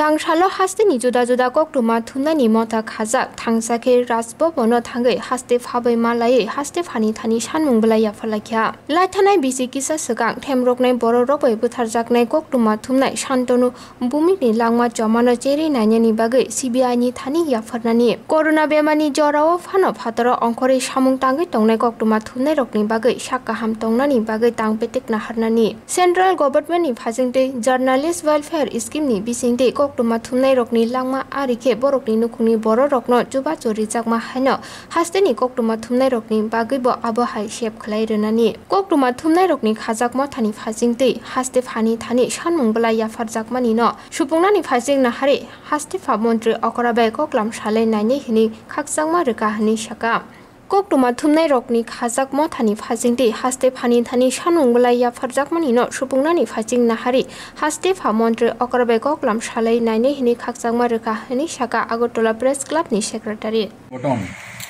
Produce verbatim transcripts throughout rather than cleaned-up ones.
Ang salo hasteni juda juda koktwma thumnani motha khajak, thangsa khe Raj Bhavan-o thangwi haste phabai ma laiwi haste phani thani sanmung belai yapharlaikha. Laithanai bisi kisa swkang themroknai bororok bai butharjaknai koktwma thumnai Shantanu Bhumikni langma chomano cherwi nainani bagwi C B I ni thani yapharnani. Corona bemarni jorao phano phataro ongkhorwi samung tangwi tongnai koktwma thumnairokni bagwi sak kaham tongnani bagwi tang betek naharnani. Central Government ni phasingtwi Journalist Welfare Scheme ni bisingtwi koktwma thumnairokni langma ari khe borokni nukhungni bororokno chubachu rijakma haino hasteni koktwma thumnairokni bagwibo abo hai sep khlai rwnani. Koktwma thumnairokni khajak mothani phasingtwi haste phani thani sanmung belai yapharjakmanino supungnani phasing naharwi haste pha montri okora bai koklam salai nainai hwnwi khakchangma rwkha hwnwi saka. Koktwma thumnairokni khajak mothani phasingtwi haste phani thani sanmung belai yapharjakmanino supungnani phasing naharwi haste pha montri okora bai koklam salai nainai hwnwi khakchangma rwkha hwnwi saka Agartala Press Club ni secretary. গঠন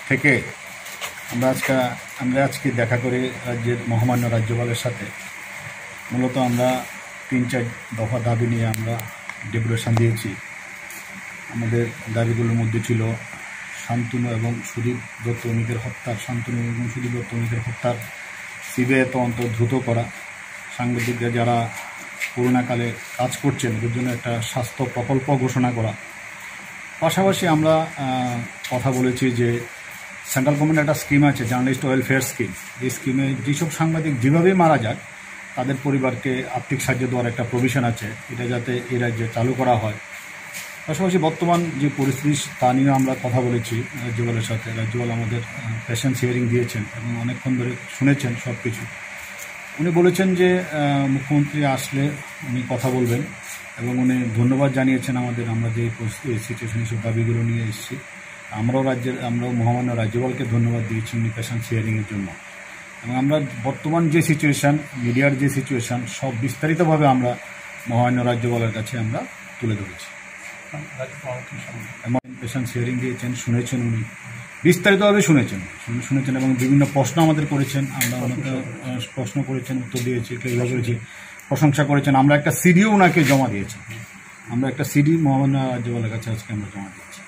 থেকে আমরা আজকে, আমরা আজকে দেখা করি রাজ্যের মহামান্য রাজ্যপালের সাথে। মূলত আমরা তিন চার দফা দাবি নিয়ে আমরা ডেপুটেশন দিয়েছি। আমাদের দাবিগুলোর মধ্যে ছিল শান্তনু এবং সুদীপ দত্ত ভৌমিকের হত্যার, শান্তনু এবং সুদীপ দত্ত ভৌমিকের হত্যার সিবিআই তদন্ত দ্রুত করা, সাংবাদিকরা যারা করোনাকালে কাজ করছেন ওদের জন্য একটা স্বাস্থ্য প্রকল্প ঘোষণা করা। পাশাপাশি আমরা আহ, কথা বলেছি যে সেন্ট্রাল গভর্নমেন্ট একটা স্কিম আছে, জার্নালিস্ট ওয়েলফেয়ার স্কিম। এই স্কিমে যেসব সাংবাদিক যেভাবেই মারা যাক, তাদের পরিবারকে আর্থিক সাহায্য দেওয়ার একটা প্রভিশন আছে, এটা যাতে এই রাজ্যে চালু করা হয়। পাশাপাশি বর্তমান যে পরিস্থিতি, তা নিয়ে আমরা কথা বলেছি রাজ্যপালের সাথে। রাজ্যপাল আমাদের পেশেন্স হিয়ারিং দিয়েছেন এবং অনেকক্ষণ ধরে শুনেছেন সব কিছু। উনি বলেছেন যে আহ, মুখ্যমন্ত্রী আসলে উনি কথা বলবেন এবং উনি ধন্যবাদ জানিয়েছেন আমাদের, আমরা যে পরিস্থিতি, এই সিচুয়েশন, এইসব দাবিগুলো নিয়ে এসেছি। আমরাও রাজ্যের, আমরাও মহামান্য রাজ্যপালকে ধন্যবাদ দিয়েছি উনি পেশেন্স হিয়ারিং এর জন্য। এবং আমরা বর্তমান যে সিচুয়েশন, মিডিয়ার যে সিচুয়েশন, সব বিস্তারিতভাবে আমরা মহামান্য রাজ্যপালের কাছে আমরা তুলে ধরেছি। এবং পেশেন্স হিয়ারিং দিয়েছেন, শুনেছেন উনি, বিস্তারিতভাবে শুনেছেন, শুনে-, শুনেছেন এবং বিভিন্ন প্রশ্ন আমাদের করেছেন। আমরা ওনাকে আহ, প্রশ্ন করেছেন, উত্তর দিয়েছি, ক্লিয়ার করেছি, প্রশংসা করেছেন। আমরা একটা সিডিও ওনাকে জমা দিয়েছি, আমরা একটা সিডি মহামান্য রাজ্যপালের কাছে আজকে আমরা জমা দিয়েছি।